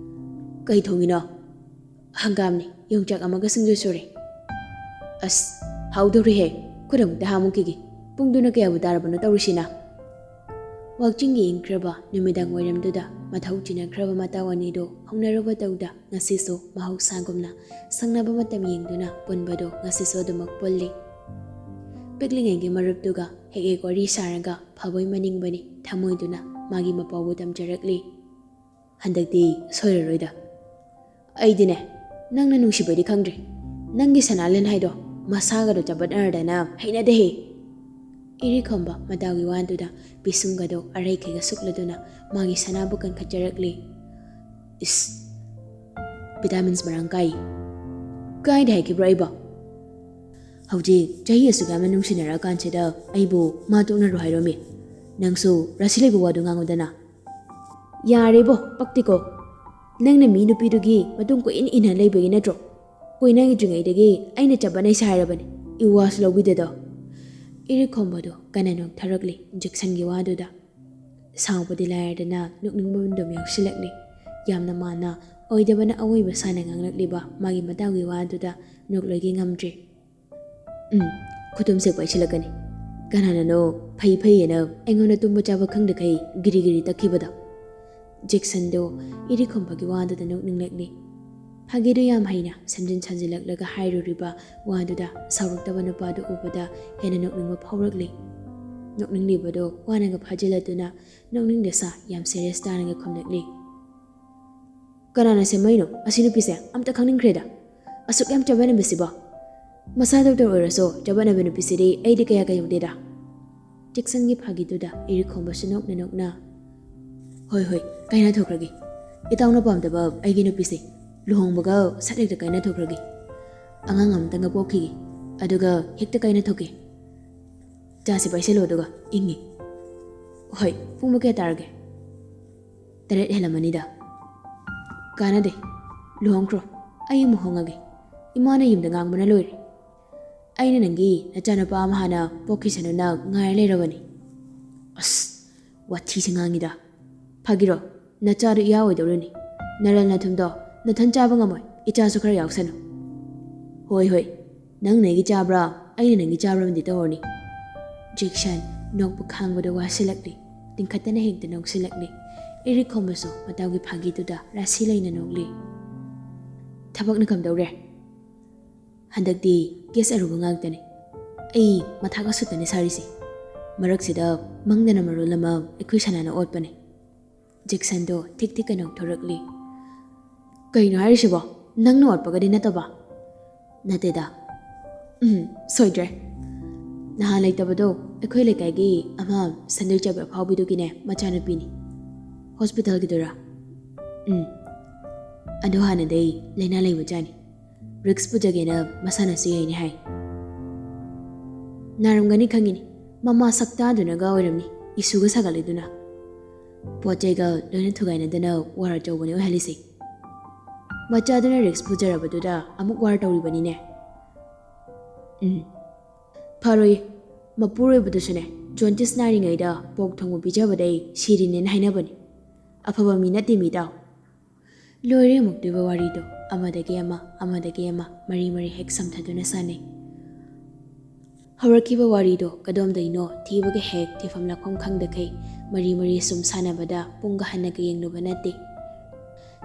"ꯀꯩ ꯊꯣꯡꯉꯤꯅꯣ?" "ꯍꯪꯒꯥꯝꯅꯤ, ꯌꯣꯡꯆꯥꯛ ꯑꯃꯒ ꯁꯤꯡꯖꯨ ꯁꯨꯔꯦ꯫" "ꯑꯁ, ꯍꯥꯎꯗꯧꯔꯤꯍꯦ꯫ ꯈꯨꯠ ꯑꯃꯨꯛꯇ ꯍꯥꯝꯃꯨꯈꯤꯒꯦ꯫ ꯄꯨꯡꯗꯨꯅ ꯀꯌꯥꯕꯨ ꯇꯥꯔꯕꯅꯣ ꯇꯧꯔꯤꯁꯤꯅ?" ꯋꯥꯛꯆꯤꯡꯒꯤ ꯏꯪꯈ꯭ꯔꯕ ꯅꯨꯃꯤꯗꯥꯡ ꯋꯥꯏꯔꯝꯗꯨꯗ ꯃꯊꯧ ꯆꯤꯟꯅꯈ꯭ꯔꯕ ꯃꯇꯥꯎ ꯑꯅꯤꯗꯨ ꯍꯧꯅꯔꯨꯕ ꯇꯧꯗ ꯉꯁꯤꯁꯨ ꯃꯍꯧꯁꯥꯒꯨꯝꯅ ꯁꯪꯅꯕ ꯃꯇꯝ ꯌꯦꯡꯗꯨꯅ ꯄꯨꯟꯕꯗꯨ ꯉꯁꯤꯁꯨ ꯑꯗꯨꯃꯛ ꯄꯨꯜꯂꯤ꯫ ꯄꯤꯛꯂꯤꯉꯩꯒꯤ ꯃꯔꯨꯞꯇꯨꯒ ꯍꯦꯛ ꯍꯦꯛ ꯋꯥꯔꯤ ꯁꯥꯔꯒ ꯐꯕꯣꯏ ꯃꯅꯤꯡꯕꯅꯤ ꯊꯃꯣꯏꯗꯨꯅ ꯃꯥꯒꯤ ꯃꯄꯥꯎꯕꯨ ꯇꯝꯖꯔꯛꯂꯤ꯫ "ꯍꯟꯗꯛꯇꯤ ꯁꯣꯏꯔꯔꯣꯏꯗ꯫ ꯑꯩꯗꯤꯅꯦ, ꯅꯪꯅ ꯅꯨꯡꯁꯤꯕꯩꯗꯤ ꯈꯪꯗ꯭ꯔꯤ꯫ ꯅꯪꯒꯤ ꯁꯅꯥꯂꯦꯟ ꯍꯥꯏꯗꯣ ꯃꯁꯥꯒꯗꯣ ꯆꯕꯠꯅꯔꯗꯅ ꯍꯩꯅꯗꯦꯍꯦ꯫ ꯏꯔꯤꯈꯣꯝꯕ ꯃꯇꯥꯎꯒꯤ ꯋꯥꯗꯨꯗ ꯄꯤꯁꯨꯝꯒꯗꯣ ꯑꯔꯩꯈꯩꯒ ꯁꯨꯛꯂꯗꯨꯅ ꯃꯥꯒꯤ ꯁꯅꯥꯕꯨ ꯀꯟꯈꯠꯆꯔꯛꯂꯤ꯫ ꯏꯁ, ꯚꯤꯇꯥꯃꯤꯟꯁ ꯃꯔꯥꯡ ꯀꯥꯏ꯫ ꯀꯥꯏꯗ ꯍꯥꯏꯈꯤꯕ꯭ꯔꯣ ꯑꯩꯕꯣ? ꯍꯧꯖꯤꯛ ꯆꯍꯤ ꯑꯁꯨꯛ ꯌꯥꯝꯅ ꯅꯨꯡꯁꯤꯅꯔꯛꯑꯀꯥꯟꯁꯤꯗ ꯑꯩꯕꯨ ꯃꯥ ꯇꯣꯛꯅꯔꯣ ꯍꯥꯏꯔꯣꯃꯤ? ꯅꯪꯁꯨ ꯔꯥꯁꯤ ꯂꯩꯕ ꯋꯥꯗꯨ ꯉꯥꯡꯉꯨꯗꯅ꯫ ꯌꯥꯔꯦꯕꯣ, ꯄꯛꯇꯦꯀꯣ꯫ ꯅꯪꯅ ꯃꯤ ꯅꯨꯄꯤꯗꯨꯒꯤ ꯃꯇꯨꯡ ꯀꯣꯏꯏꯟ ꯏꯟꯅ ꯂꯩꯕꯒꯤ ꯅꯠꯇ꯭ꯔꯣ? ꯀꯣꯏꯅꯈꯤꯗ꯭ꯔꯤꯉꯩꯗꯒꯤ ꯑꯩꯅ ꯆꯞ ꯃꯥꯟꯅꯩꯁꯦ ꯍꯥꯏꯔꯕꯅꯤ, ꯏꯋꯥꯁꯨ ꯂꯧꯕꯤꯗꯦꯗꯣ꯫ ꯏꯔꯤꯛ ꯈꯣꯝꯕꯗꯣ ꯀꯟꯅ ꯅꯣꯛꯊꯔꯛꯂꯤ ꯖꯦꯛꯁꯟꯒꯤ ꯋꯥꯗꯨꯗ꯫ ꯁꯥꯎꯕꯗꯤ ꯂꯥꯏꯔꯗꯅ ꯅꯣꯛꯅꯤꯡꯕ ꯑꯗꯨꯝ ꯌꯥꯎꯁꯤꯜꯂꯛꯂꯤ꯫ ꯌꯥꯝꯅ ꯃꯥꯅ ꯑꯣꯏꯗꯕꯅ ꯑꯋꯣꯏꯕ ꯁꯥꯅ ꯉꯥꯡꯂꯛꯂꯤꯕ ꯃꯥꯒꯤ ꯃꯇꯥꯎꯒꯤ ꯋꯥꯗꯨꯗ ꯅꯣꯛꯂꯣꯏꯒꯦ ꯉꯝꯗ꯭ꯔꯦ꯫ ꯎꯝ, ꯈꯨꯇꯨꯝꯁꯦ ꯄꯥꯏꯁꯤꯜꯂꯛꯀꯅꯤ꯫ ꯀꯅꯥꯅꯅꯣ ꯐꯩ ꯐꯩꯌꯦꯅ ꯑꯩꯉꯣꯟꯗ ꯇꯨꯝꯕ ꯆꯥꯕ ꯈꯪꯗꯈꯩ ꯒꯤꯔꯤ ꯒꯤꯔꯤ ꯇꯛꯈꯤꯕꯗꯣ? ꯖꯦꯛꯁꯟꯗꯣ ꯏꯔꯤꯛ ꯈꯣꯝꯕꯒꯤ ꯋꯥꯗꯨꯗ ꯅꯣꯛꯅꯤꯡꯂꯛꯂꯤ꯫ ꯐꯥꯒꯤꯗꯣ ꯌꯥꯝ ꯍꯩꯅ ꯁꯝꯖꯤꯟ ꯁꯝꯖꯤꯜꯂꯛꯂꯒ ꯍꯥꯏꯔꯨꯔꯤꯕ ꯋꯥꯗꯨꯗ ꯁꯥꯎꯔꯛꯇꯕ ꯅꯨꯄꯥꯗꯨ ꯎꯕꯗ ꯍꯦꯟꯅ ꯅꯣꯛꯅꯤꯡꯕ ꯐꯥꯎꯔꯛꯂꯤ꯫ ꯅꯣꯛꯅꯤꯡꯂꯤꯕꯗꯣ ꯋꯥꯅꯒ ꯐꯥꯖꯤꯜꯂꯗꯨꯅ ꯅꯣꯛꯅꯤꯡꯗ ꯁꯥ ꯌꯥꯝ ꯁꯦꯔꯤꯌꯁ ꯇꯥꯅꯒ ꯈꯨꯝꯂꯛꯂꯤ꯫ ꯀꯅꯥꯅ ꯁꯦꯝꯃꯛꯏꯅꯣ ꯑꯁꯤ ꯅꯨꯄꯤꯁꯦ? ꯑꯝꯇ ꯈꯪꯅꯤꯡꯈ꯭ꯔꯦꯗ꯫ ꯑꯁꯨꯛ ꯌꯥꯝ ꯆꯕꯠꯅꯕꯁꯤꯕꯣ? ꯃꯁꯥ ꯗꯣꯛꯇꯔ ꯑꯣꯏꯔꯁꯨ ꯆꯕꯠꯅꯕ ꯅꯨꯄꯤꯁꯤꯗꯤ ꯑꯩꯗꯤ ꯀꯌꯥ ꯀꯌꯧꯗꯦꯗ꯫ ꯖꯦꯛꯁꯟꯒꯤ ꯐꯥꯒꯤꯗꯨꯗ ꯏꯔꯤꯛ ꯈꯣꯝꯕꯁꯨ ꯅꯣꯛꯅ ꯅꯣꯛꯅ, "ꯍꯣꯏ, ꯍꯣꯏ, ꯀꯥꯏꯅꯊꯣꯛꯈ꯭ꯔꯒꯦ꯫ ꯏꯇꯥꯎꯅ ꯄꯥꯝꯗꯕ ꯑꯩꯒꯤ ꯅꯨꯄꯤꯁꯦ ꯂꯨꯍꯣꯡꯕꯒ ꯁꯠ ꯍꯦꯛꯇ ꯀꯥꯏꯅꯊꯣꯛꯈ꯭ꯔꯒꯦ꯫ ꯑꯉꯥꯡ ꯑꯃꯇꯪꯒ ꯄꯣꯛꯈꯤꯒꯦ, ꯑꯗꯨꯒ ꯍꯦꯛꯇ ꯀꯥꯏꯅꯊꯣꯛꯀꯦ꯫ ꯆꯥꯁꯤ ꯄꯥꯏꯁꯤꯜꯂꯣ ꯑꯗꯨꯒ, ꯏꯪꯉꯤ꯫ ꯍꯣꯏ, ꯄꯨꯡꯕꯨ ꯀꯌꯥ ꯇꯥꯔꯒꯦ?" "ꯇꯔꯦꯠ ꯍꯦꯜꯂꯝꯃꯅꯤꯗ꯫" "ꯀꯥꯟꯅꯗꯦ, ꯂꯨꯍꯣꯡꯈ꯭ꯔꯣ, ꯑꯩ ꯑꯃꯨꯛ ꯍꯣꯡꯉꯒꯦ꯫ ꯏꯃꯥꯅ ꯌꯨꯝꯗ ꯉꯥꯡꯕꯅ ꯂꯣꯏꯔꯦ꯫ ꯑꯩꯅ ꯅꯪꯒꯤ ꯅꯆꯥꯅꯨꯄꯥ ꯑꯃ ꯍꯥꯟꯅ ꯄꯣꯛꯈꯤꯁꯅꯨꯅ ꯉꯥꯏꯔ ꯂꯩꯔꯕꯅꯤ꯫" "ꯑꯁ, ꯋꯥꯊꯤꯁꯦ ꯉꯥꯡꯉꯤꯗ꯫ ꯐꯥꯒꯤꯔꯣ? ꯅꯆꯥꯗꯣ ꯏꯌꯥ ꯑꯣꯏꯗꯧꯔꯤꯅꯤ꯫ ꯅꯔꯜ ꯅꯊꯨꯝꯗꯣ ꯅꯊꯟ ꯆꯥꯕ ꯉꯝꯃꯣꯏ, ꯏꯆꯥꯁꯨ ꯈꯔ ꯌꯥꯎꯁꯅꯨ꯫" "ꯍꯣꯏ, ꯍꯣꯏ, ꯅꯪꯅ ꯑꯩꯒꯤ ꯆꯥꯕ꯭ꯔꯥ, ꯑꯩꯅ ꯅꯪꯒꯤ ꯆꯥꯕ꯭ꯔꯥ ꯑꯃꯗꯤ ꯇꯧꯔꯅꯤ꯫" ꯖꯦꯛꯁꯟ ꯅꯣꯛꯄ ꯈꯥꯡꯕꯗ ꯋꯥꯁꯤꯜꯂꯛꯂꯤ꯫ ꯇꯤꯡꯈꯠꯇꯅ ꯍꯦꯛꯇ ꯅꯣꯛꯁꯤꯜꯂꯛꯂꯤ꯫ ꯏꯔꯤꯛ ꯈꯣꯝꯕꯁꯨ ꯃꯇꯥꯎꯒꯤ ꯐꯥꯒꯤꯗꯨꯗ ꯔꯥꯁꯤ ꯂꯩꯅ ꯅꯣꯛꯂꯤ꯫ "ꯊꯕꯛꯅ ꯀꯝꯗꯧꯔꯦ?" "ꯍꯟꯗꯛꯇꯤ ꯀꯦꯁ ꯑꯔꯨꯕ ꯉꯥꯛꯇꯅꯤ꯫ ꯑꯩ ꯃꯊꯥꯒ ꯁꯨꯠꯇꯅꯤ ꯁꯥꯔꯤꯁꯦ꯫ ꯃꯔꯛꯁꯤꯗ ꯃꯪꯗꯅ ꯃꯔꯣꯜ ꯑꯃ ꯑꯩꯈꯣꯏ ꯁꯅꯥꯅ ꯑꯣꯠꯄꯅꯦ꯫" ꯖꯦꯛꯁꯟꯗꯣ ꯊꯤꯛ ꯊꯤꯛ ꯀꯩꯅꯣ ꯊꯣꯔꯛꯂꯤ꯫ "ꯀꯩꯅꯣ ꯍꯥꯏꯔꯤꯁꯤꯕꯣ? ꯅꯪꯅ ꯑꯣꯠꯄꯒꯗꯤ ꯅꯠꯇꯕ?" "ꯅꯠꯇꯦꯗ, ꯎꯝ, ꯁꯣꯏꯗ꯭ꯔꯦ꯫ ꯅꯍꯥꯟ ꯂꯩꯇꯕꯗꯣ ꯑꯩꯈꯣꯏ ꯂꯩꯀꯥꯏꯒꯤ ꯑꯃ ꯁꯟꯗꯣꯏ ꯆꯥꯕꯤ ꯑꯐꯥꯎꯕꯤꯗꯨꯒꯤꯅꯦ ꯃꯆꯥꯅꯨꯄꯤꯅꯤ꯫ ꯍꯣꯁꯄꯤꯇꯥꯜꯒꯤꯗꯨꯔꯥ? ꯎꯝ꯫ ꯑꯗꯨ ꯍꯥꯟꯅꯗꯩ ꯂꯥꯏꯅꯥ ꯂꯩꯕꯖꯥꯠꯅꯤ꯫ ꯔꯤꯛꯁ ꯄꯨꯖꯒꯦꯅ ꯃꯁꯥꯅꯁꯨ ꯌꯥꯏꯅꯦ ꯍꯥꯏ꯫ ꯅꯥꯔꯝꯒꯅꯤ ꯈꯪꯉꯤꯅꯤ꯫ ꯃꯃꯥ ꯁꯛꯇꯥꯗꯨꯅꯒ ꯑꯣꯏꯔꯝꯅꯤ ꯏꯁꯨꯒ ꯁꯥꯒꯠꯂꯤꯗꯨꯅ꯫ ꯄꯣꯠ ꯆꯩꯒ ꯂꯣꯏꯅ ꯊꯨꯒꯥꯏꯅꯗꯅ ꯋꯥꯔ ꯑꯆꯧꯕꯅꯤ ꯑꯣꯏꯍꯜꯂꯤꯁꯦ꯫ ꯃꯆꯥꯗꯨꯅ ꯔꯤꯛꯁ ꯄꯨꯖꯔꯕꯗꯨꯗ ꯑꯃꯨꯛ ꯋꯥꯔ ꯇꯧꯔꯤꯕꯅꯤꯅꯦ꯫ ꯎꯝ꯫ ꯐꯔꯣꯏ꯫ ꯃꯄꯨꯔꯣꯏꯕꯗꯨꯁꯨꯅꯦ, ꯖꯣꯟꯇꯤꯁ ꯅꯥꯔꯤꯉꯩꯗ ꯄꯣꯛ ꯊꯣꯡꯕ ꯄꯤꯖꯕꯗꯩ ꯁꯤꯔꯤꯅꯦꯅ ꯍꯥꯏꯅꯕꯅꯤ꯫ ꯑꯐꯕ ꯃꯤ ꯅꯠꯇꯦ ꯃꯤ ꯇꯥꯎ꯫ ꯂꯣꯏꯔꯦ ꯑꯃꯨꯛꯇꯣꯏꯕ ꯋꯥꯔꯤꯗꯣ꯫ ꯑꯃꯗꯒꯤ ꯑꯃ, ꯑꯃꯗꯒꯤ ꯑꯃ, ꯃꯔꯤ ꯃꯔꯤ ꯍꯦꯛ ꯁꯝꯊꯗꯨꯅ ꯁꯥꯟꯅꯩ꯫ ꯍꯧꯔꯛꯈꯤꯕ ꯋꯥꯔꯤꯗꯣ ꯀꯗꯣꯝꯗꯩꯅꯣ ꯊꯤꯕꯒ ꯍꯦꯛ ꯊꯤꯐꯝ ꯂꯥꯛꯐꯝ ꯈꯪꯗꯈꯩ ꯃꯔꯤ ꯃꯔꯤ ꯁꯨꯝ ꯁꯥꯟꯅꯕꯗ ꯄꯨꯡꯒ ꯍꯟꯅꯒ ꯌꯦꯡꯂꯨꯕ ꯅꯠꯇꯦ꯫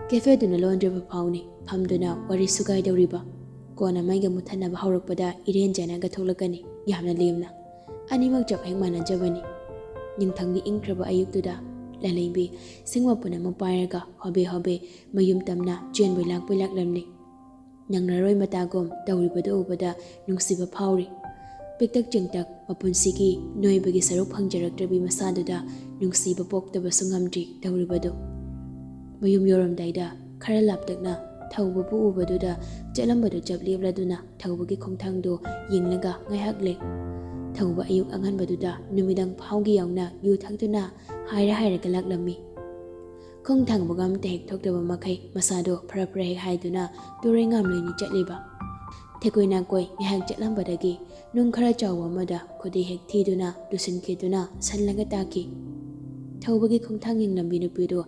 ꯀꯦꯐꯦꯗꯨꯅ ꯂꯣꯟꯗ꯭ꯔꯤꯕ ꯐꯥꯎꯅꯤ ꯐꯝꯗꯨꯅ ꯋꯥꯔꯤ ꯁꯨꯒꯥꯏꯗꯧꯔꯤꯕ꯫ ꯀꯣꯟꯅ ꯃꯩꯒ ꯃꯨꯊꯠꯅꯕ ꯍꯧꯔꯛꯄꯗ ꯏꯔꯦꯟꯖꯅꯒ ꯊꯣꯛꯂꯛꯀꯅꯤ, ꯌꯥꯝꯅ ꯂꯦꯝꯅ꯫ ꯑꯅꯤꯃꯛ ꯆꯞ ꯍꯦꯛ ꯃꯥꯟꯅꯖꯕꯅꯤ꯫ ꯅꯤꯡꯊꯝꯒꯤ ꯏꯪꯈ꯭ꯔꯕ ꯑꯌꯨꯛꯇꯨꯗ ꯂꯂꯩꯕꯤ ꯁꯤꯡ ꯃꯄꯨꯟ ꯑꯃ ꯄꯥꯏꯔꯒ ꯍꯣꯕꯦ ꯍꯣꯕꯦ ꯃꯌꯨꯝ ꯇꯝꯅ ꯆꯦꯟꯕꯣꯏ ꯂꯥꯛꯄꯣꯏ ꯂꯥꯛꯂꯝꯂꯤ꯫ ꯅꯪꯅꯔꯣꯏ ꯃꯇꯥꯒꯨꯝ ꯇꯧꯔꯤꯕꯗꯨ ꯎꯕꯗ ꯅꯨꯡꯁꯤꯕ ꯐꯥꯎꯔꯤ꯫ ꯄꯤꯛꯇꯛ ꯆꯦꯡꯇꯛ ꯃꯄꯨꯟꯁꯤꯒꯤ ꯅꯣꯏꯕꯒꯤ ꯁꯔꯨꯛ ꯐꯪꯖꯔꯛꯇ꯭ꯔꯕꯤ ꯃꯁꯥꯗꯨꯗ ꯅꯨꯡꯁꯤꯕ ꯄꯣꯛꯇꯕꯁꯨ ꯉꯝꯗ꯭ꯔꯤ ꯇꯧꯔꯤꯕꯗꯨ꯫ ꯃꯌꯨꯝ ꯌꯧꯔꯝꯗꯥꯏꯗ ꯈꯔ ꯂꯥꯞꯇꯛꯅ ꯊꯧꯕꯕꯨ ꯎꯕꯗꯨꯗ ꯆꯠꯂꯝꯕꯗꯨ ꯆꯞ ꯂꯦꯞꯂꯗꯨꯅ ꯊꯧꯕꯒꯤ ꯈꯣꯡꯊꯥꯡꯗꯨ ꯌꯦꯡꯂꯒ ꯉꯥꯏꯍꯥꯛ ꯂꯩ꯫ ꯊꯧꯕ ꯑꯌꯨꯛ ꯑꯉꯟꯕꯗꯨꯗ ꯅꯨꯃꯤꯗꯥꯡ ꯐꯥꯎꯒꯤ ꯌꯥꯎꯅ ꯌꯨ ꯊꯛꯇꯨꯅ ꯍꯥꯏꯔ ꯍꯥꯏꯔꯒ ꯂꯥꯛꯂꯝꯃꯤ꯫ ꯈꯣꯡ ꯊꯥꯡꯕꯒ ꯑꯝꯇ ꯍꯦꯛ ꯊꯣꯛꯇꯕ ꯃꯈꯩ ꯃꯁꯥꯗꯣ ꯐꯔ ꯐꯔ ꯍꯦꯛ ꯍꯥꯏꯗꯨꯅ ꯇꯨꯔꯩꯉꯥꯝ ꯂꯣꯏꯅ ꯆꯠꯂꯤꯕ꯫ ꯊꯦꯀꯣꯏ ꯅꯥꯀꯣꯏ ꯉꯥꯏꯍꯥꯛ ꯆꯠꯂꯝꯕꯗꯒꯤ ꯅꯨꯡ ꯈꯔ ꯆꯥꯎꯕ ꯑꯃꯗ ꯈꯨꯗꯩ ꯍꯦꯛ ꯊꯤꯗꯨꯅ ꯇꯨꯁꯤꯟꯈꯤꯗꯨꯅ ꯁꯜꯂꯒ ꯇꯥꯈꯤ꯫ ꯊꯧꯕꯒꯤ ꯈꯣꯡꯊꯥꯡ ꯌꯦꯡꯂꯝꯕꯤ ꯅꯨꯄꯤꯗꯨ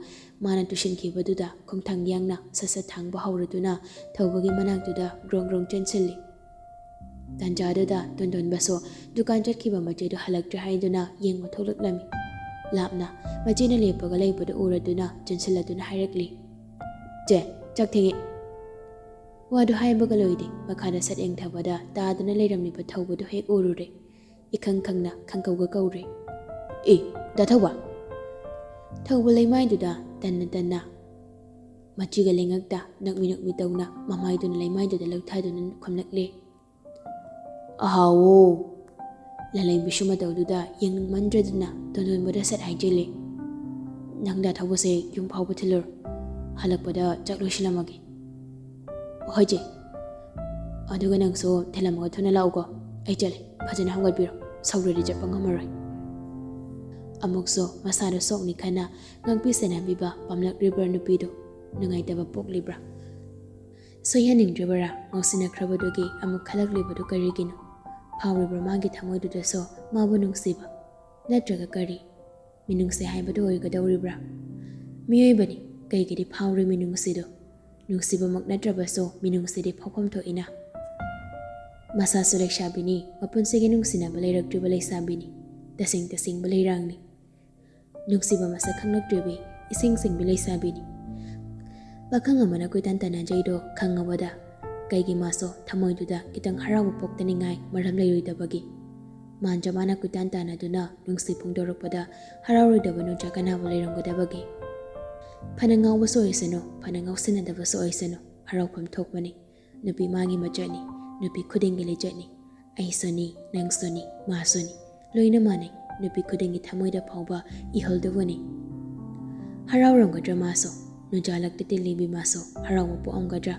ꯃꯥꯅ ꯇꯨꯁꯤꯟꯈꯤꯕꯗꯨꯗ ꯈꯣꯡꯊꯥꯡ ꯌꯥꯡꯅ ꯁꯠ ꯁꯠ ꯊꯥꯡꯕ ꯍꯧꯔꯗꯨꯅ ꯊꯧꯕꯒꯤ ꯃꯅꯥꯛꯇꯨꯗ ꯒ꯭ꯔꯣꯡ ꯒ꯭ꯔꯣꯡ ꯆꯦꯟꯁꯤꯜꯂꯤ꯫ ꯇꯥꯟꯖꯥꯗꯨꯗ ꯇꯣꯟꯗꯣꯟꯕꯁꯨ ꯗꯨꯀꯥꯟ ꯆꯠꯈꯤꯕ ꯃꯆꯦꯗꯨ ꯍꯜꯂꯛꯇ꯭ꯔꯦ ꯍꯥꯏꯗꯨꯅ ꯌꯦꯡꯕ ꯊꯣꯛꯂꯛꯂꯝꯃꯤ꯫ ꯂꯥꯞꯅ ꯃꯆꯦꯅ ꯂꯦꯞꯄꯒ ꯂꯩꯕꯗꯨ ꯎꯔꯗꯨꯅ ꯆꯦꯟꯁꯤꯜꯂꯗꯨꯅ ꯍꯥꯏꯔꯛꯂꯤ, "ꯆꯦ, ꯆꯥꯛ ꯊꯦꯡꯉꯦ꯫" ꯋꯥꯗꯨ ꯍꯥꯏꯕꯒ ꯂꯣꯏꯗꯦ, ꯃꯈꯥꯗ ꯁꯠ ꯌꯦꯡꯊꯕꯗ ꯇꯥꯗꯨꯅ ꯂꯩꯔꯝꯂꯤꯕ ꯊꯧꯕꯗꯨ ꯍꯦꯛ ꯎꯔꯨꯔꯦ꯫ ꯏꯈꯪ ꯈꯪꯅ ꯈꯪꯀꯧꯒ ꯀꯧꯔꯦ, "ꯑꯦ, ꯗꯥ ꯊꯧꯕ!" ꯊꯧꯕ ꯂꯩꯃꯥꯏꯗꯨꯗ ꯇꯟꯅ ꯇꯟꯅ ꯃꯆꯤꯒ ꯂꯩꯉꯛꯇ ꯅꯛꯃꯤ ꯅꯛꯃꯤ ꯇꯧꯅ ꯃꯃꯥꯏꯗꯨꯅ ꯂꯩꯃꯥꯏꯗꯨꯗ ꯂꯧꯊꯗꯨꯅ ꯈꯨꯝꯂꯛꯂꯦ꯫ "ꯑꯍꯥꯎꯋꯣ!" ꯂꯂꯩꯕꯤꯁꯨ ꯃꯇꯧꯗꯨꯗ ꯌꯦꯡꯅꯤꯡꯃꯟꯗ꯭ꯔꯗꯨꯅ ꯇꯣꯟꯗꯣꯟꯕꯗ ꯁꯠ ꯍꯥꯏꯖꯤꯜꯂꯤ꯫ "ꯅꯪꯗ ꯊꯧꯕꯁꯦ ꯌꯨꯝ ꯐꯥꯎꯕ ꯊꯤꯜꯂꯨꯔꯣ꯫ ꯍꯜꯂꯛꯄꯗ ꯆꯥꯛ ꯂꯣꯏꯁꯤꯜꯂꯝꯃꯒꯦ꯫" "ꯍꯣꯏ ꯆꯦ꯫ ꯑꯗꯨꯒ ꯅꯪꯁꯨ ꯊꯤꯜꯂꯝꯃꯒ ꯊꯨꯅ ꯂꯥꯛꯎꯀꯣ꯫ ꯑꯩ ꯆꯠꯂꯦ꯫ ꯐꯖꯅ ꯍꯧꯒꯠꯄꯤꯔꯣ꯫ ꯁꯧꯔꯗꯤ ꯆꯠꯄ ꯉꯝꯃꯔꯣꯏ꯫" ꯑꯃꯨꯛꯁꯨ ꯃꯁꯥꯗ ꯁꯣꯛꯅꯤ ꯈꯟꯅ ꯉꯥꯛꯄꯤ ꯁꯦꯟꯅꯕꯤꯕ ꯄꯥꯝꯂꯛꯂꯤꯕ꯭ꯔꯥ ꯅꯨꯄꯤꯗꯨ? ꯅꯨꯡꯉꯥꯏꯇꯕ ꯄꯣꯛꯂꯤꯕ꯭ꯔꯥ? ꯁꯣꯏꯍꯟꯅꯤꯡꯗ꯭ꯔꯤꯕꯔꯥ? ꯉꯥꯎꯁꯤꯟꯅꯈ꯭ꯔꯕꯗꯨꯒꯤ ꯑꯃꯨꯛ ꯈꯜꯂꯛꯂꯤꯕꯗꯨ ꯀꯔꯤꯒꯤꯅꯣ? ꯐꯥꯎꯔꯤꯕ꯭ꯔꯥ ꯃꯥꯒꯤ ꯊꯃꯣꯏꯗꯨꯗꯁꯨ ꯃꯥꯕꯨ ꯅꯨꯡꯁꯤꯕ? ꯅꯠꯇ꯭ꯔꯒ ꯀꯔꯤ? ꯃꯤꯅꯨꯡꯁꯤ ꯍꯥꯏꯕꯗꯨ ꯑꯣꯏꯒꯗꯧꯔꯤꯕ꯭ꯔꯥ? ꯃꯤꯑꯣꯏꯕꯅꯤ, ꯀꯩꯒꯤꯗꯤ ꯐꯥꯎꯔꯤ ꯃꯤꯅꯨꯡꯁꯤꯗꯨ? ꯅꯨꯡꯁꯤꯕꯃꯛ ꯅꯠꯇ꯭ꯔꯕꯁꯨ ꯃꯤꯅꯨꯡꯁꯤꯗꯤ ꯐꯥꯎꯐꯝ ꯊꯣꯛꯏꯅ꯫ ꯃꯁꯥꯁꯨ ꯂꯩꯁꯥꯕꯤꯅꯤ, ꯃꯄꯨꯟꯁꯤꯒꯤ ꯅꯨꯡꯁꯤꯅꯕ ꯂꯩꯔꯛꯇ꯭ꯔꯤꯕ ꯂꯩꯁꯥꯕꯤꯅꯤ, ꯇꯁꯦꯡ ꯇꯁꯦꯡꯕ ꯂꯩꯔꯥꯡꯅꯤ꯫ ꯅꯨꯡꯁꯤꯕ ꯃꯁꯛ ꯈꯪꯂꯛꯇ꯭ꯔꯤꯕꯤ, ꯏꯁꯤꯡ ꯆꯤꯡꯕꯤ ꯂꯩꯁꯥꯕꯤꯅꯤ꯫ ꯄꯥꯈꯪ ꯑꯃꯅ ꯀꯣꯏꯇꯥꯟ ꯇꯥꯟꯅꯖꯩꯗꯣ ꯈꯪꯉꯕꯗ ꯀꯩꯒꯤ ꯃꯥꯁꯨ ꯊꯃꯣꯏꯗꯨꯗ ꯈꯤꯇꯪ ꯍꯔꯥꯎꯕ ꯄꯣꯛꯇꯅꯤꯡꯉꯥꯏ ꯃꯔꯝ ꯂꯩꯔꯣꯏꯗꯕꯒꯤ? ꯃꯥꯟꯖ ꯃꯥꯅ ꯀꯣꯏꯇꯥꯟ ꯇꯥꯟꯅꯗꯨꯅ ꯅꯨꯡꯁꯤ ꯐꯣꯡꯗꯣꯔꯛꯄꯗ ꯍꯔꯥꯎꯔꯣꯏꯗꯕ ꯅꯨꯡꯖꯥ ꯀꯅꯥꯕꯨ ꯂꯩꯔꯝꯒꯗꯕꯒꯦ? ꯐꯅ ꯉꯥꯎꯕꯁꯨ ꯑꯣꯏꯁꯅꯨ, ꯐꯅ ꯉꯥꯎꯁꯤꯟꯅꯗꯕꯁꯨ ꯑꯣꯏꯁꯅꯨ, ꯍꯔꯥꯎꯐꯝ ꯊꯣꯛꯄꯅꯤ꯫ ꯅꯨꯄꯤ ꯃꯥꯒꯤ ꯃꯆꯠꯅꯤ, ꯅꯨꯄꯤ ꯈꯨꯗꯤꯡꯒꯤ ꯂꯤꯆꯠꯅꯤ꯫ ꯑꯩꯁꯨꯅꯤ, ꯅꯪꯁꯨꯅꯤ, ꯃꯥꯁꯨꯅꯤ꯫ ꯂꯣꯏꯅ ꯃꯥꯟꯅꯩ, ꯅꯨꯄꯤ ꯈꯨꯗꯤꯡꯒꯤ ꯊꯃꯣꯏꯗ ꯐꯥꯎꯕ ꯏꯍꯨꯜꯗꯨꯕꯨꯅꯤ꯫ ꯍꯔꯥꯎꯔꯝꯒꯗ꯭ꯔꯥ ꯃꯥꯁꯨ? ꯅꯨꯡꯖꯥꯂꯛꯇ ꯇꯤꯜꯂꯤꯕꯤ ꯃꯥꯁꯨ ꯍꯔꯥꯎꯕ ꯄꯣꯛꯑꯝꯒꯗ꯭ꯔꯥ?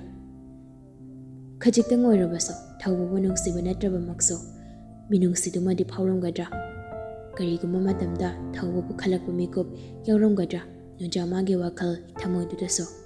ꯈꯖꯤꯛꯇꯪ ꯑꯣꯏꯔꯕꯁꯨ ꯊꯧꯕꯕꯨ ꯅꯨꯡꯁꯤꯕ ꯅꯠꯇ꯭ꯔꯕꯃꯛꯁꯨ ꯃꯤꯅꯨꯡꯁꯤꯗꯨꯃꯗꯤ ꯐꯥꯎꯔꯝꯒꯗ꯭ꯔꯥ? ꯀꯔꯤꯒꯨꯝꯕ ꯃꯇꯝꯗ ꯊꯧꯕꯕꯨ ꯈꯜꯂꯛꯄ ꯃꯤꯀꯨꯞ ꯌꯥꯎꯔꯝꯒꯗ꯭ꯔꯥ? ꯅꯨꯡꯖꯥ ꯃꯥꯒꯤ ꯋꯥꯈꯜ ꯊꯃꯣꯏꯗꯨꯗꯁꯨ꯫